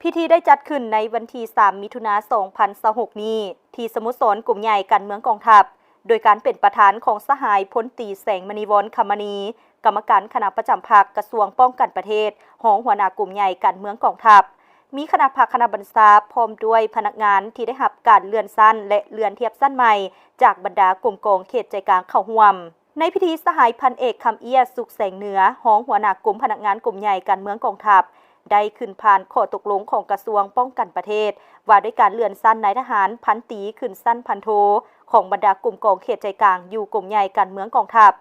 ພິທີໄດ້ຈັດຂຶ້ນໃນວັນທີສາມ ມິຖຸນາ ສອງພັນຊາວຫົກນີ້ ທີ່ສະໂມສອນກົມໃຫຍ່ການເມືອງກອງທັບ ໂດຍການເປັນປະທານຂອງສະຫາຍພົນຕີ ແສງມະນີວອນ ຄຳມະນີ ກຳມະການຄະນະປະຈຳພັກກະຊວງປ້ອງກັນປະເທດ, ຮອງຫົວໜ້າກົມໃຫຍ່ການເມືອງກອງທັບ, ມີຄະນະພັກຄະນະບັນຊາ ພ້ອມດ້ວຍພະນັກງານທີ່ໄດ້ຮັບການເລື່ອນຊັ້ນ ແລະ ເລື່ອນທຽບຊັ້ນໃໝ່ ຈາກບັນດາກົມກອງເຂດໃຈກາງເຂົ້າຮ່ວມ. ໃນພິທີ ສະຫາຍພັນເອກ ຄຳເອຍ ສຸກແສງເໜືອ ຮອງຫົວໜ້າກົມພະນັກງານກົມໃຫຍ່ການເມືອງກອງທັບ ໄດ້ຂຶ້ນຜ່ານຂໍ້ຕົກລົງຂອງກະຊວງປ້ອງກັນປະເທດ ວ່າດ້ວຍການເລື່ອນຊັ້ນນາຍທະຫານ ພັນຕີ ຂຶ້ນຊັ້ນພັນໂທ ຂອງບັນດາກົມກອງເຂດໃຈກາງຢູ່ກົມໃຫຍ່ການເມືອງກອງທັບ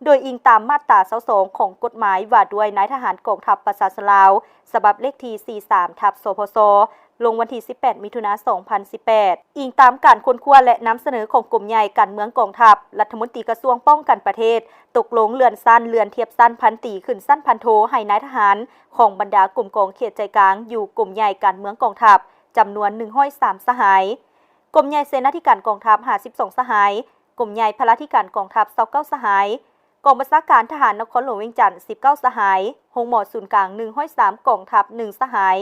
ໂດຍອີງຕາມມາດຕາຊາວສອງຂອງກົດໝາຍວ່າດ້ວຍນາຍທະຫານກອງທັບປະຊາຊົນລາວ ສະບັບເລກທີສີ່ສິບສາມ ທັບ ສພຊ ລົງວັນທີສິບແປດ ມິຖຸນາ ສອງພັນສິບແປດ. ອີງຕາມການຄົ້ນຄວ້າ ແລະ ນຳສະເໜີຂອງກົມໃຫຍ່ການເມືອງກອງທັບ, ລັດຖະມົນຕີກະຊວງປ້ອງກັນປະເທດ ຕົກລົງເລື່ອນຊັ້ນ, ເລື່ອນທຽບຊັ້ນພັນຕີ ຂຶ້ນຊັ້ນພັນໂທ ໃຫ້ນາຍທະຫານຂອງບັນດາກົມກອງເຂດໃຈກາງຢູ່ກົມໃຫຍ່ການເມືອງກອງທັບ ຈຳນວນໜຶ່ງຮ້ອຍສາມສະຫາຍ, ກົມໃຫຍ່ເສນາທິການກອງທັບ ຫ້າສິບສອງສະຫາຍ, ກົມໃຫຍ່ພະລາທິການກອງທັບ ຊາວເກົ້າສະຫາຍ, ກອງບັນຊາການທະຫານນະຄອນຫຼວງວຽງຈັນ ສິບເກົ້າສະຫາຍ, ໂຮງໝໍສູນກາງ ໜຶ່ງຮ້ອຍສາມກອງທັບ ໜຶ່ງສະຫາຍ,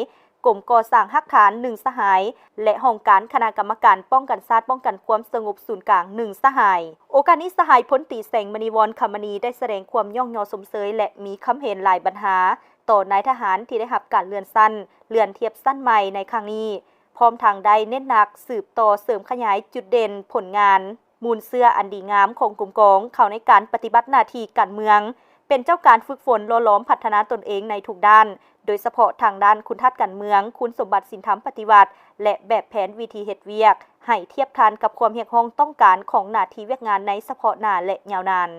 ກົມກໍ່ສ້າງຮາກຖານ ໜຶ່ງສະຫາຍ ແລະ ຫ້ອງການຄະນະກຳມະການປ້ອງກັນຊາດ ປ້ອງກັນຄວາມສະຫງົບສູນກາງ ໜຶ່ງສະຫາຍ. ໂອກາດນີ້ ສະຫາຍພົນຕີ ແສງມະນີວອນ ຄຳມະນີ ໄດ້ສະແດງຄວາມຍ້ອງຍໍຊົມເຊີຍ ແລະ ມີຄຳເຫັນຫຼາຍບັນຫາຕໍ່ນາຍທະຫານທີ່ໄດ້ຮັບການເລື່ອນຊັ້ນ, ເລື່ອນທຽບຊັ້ນໃໝ່ໃນຄັ້ງນີ້, ພ້ອມທັງໄດ້ເນັ້ນໜັກສືບຕໍ່ເສີມຂະຫຍາຍຈຸດເດັ່ນ, ຜົນງານ, ມູນເຊື້ອອັນດີງາມຂອງກົມກອງເຂົ້າໃນການປະຕິບັດໜ້າທີ່ການເມືອງ, ເປັນເຈົ້າການຝຶກຝົນຫຼໍ່ຫຼອມພັດທະນາຕົນເອງໃນທຸກດ້ານ, ໂດຍສະເພາະທາງດ້ານຄຸນທາດການເມືອງ, ຄຸນສົມບັດສິນທຳປະຕິວັດ ແລະ ແບບແຜນວິທີເຮັດວຽກ ໃຫ້ທຽບທັນກັບຄວາມຮຽກຮ້ອງຕ້ອງການຂອງໜ້າທີ່ວຽກງານໃນສະເພາະໜ້າ ແລະ ຍາວນານ.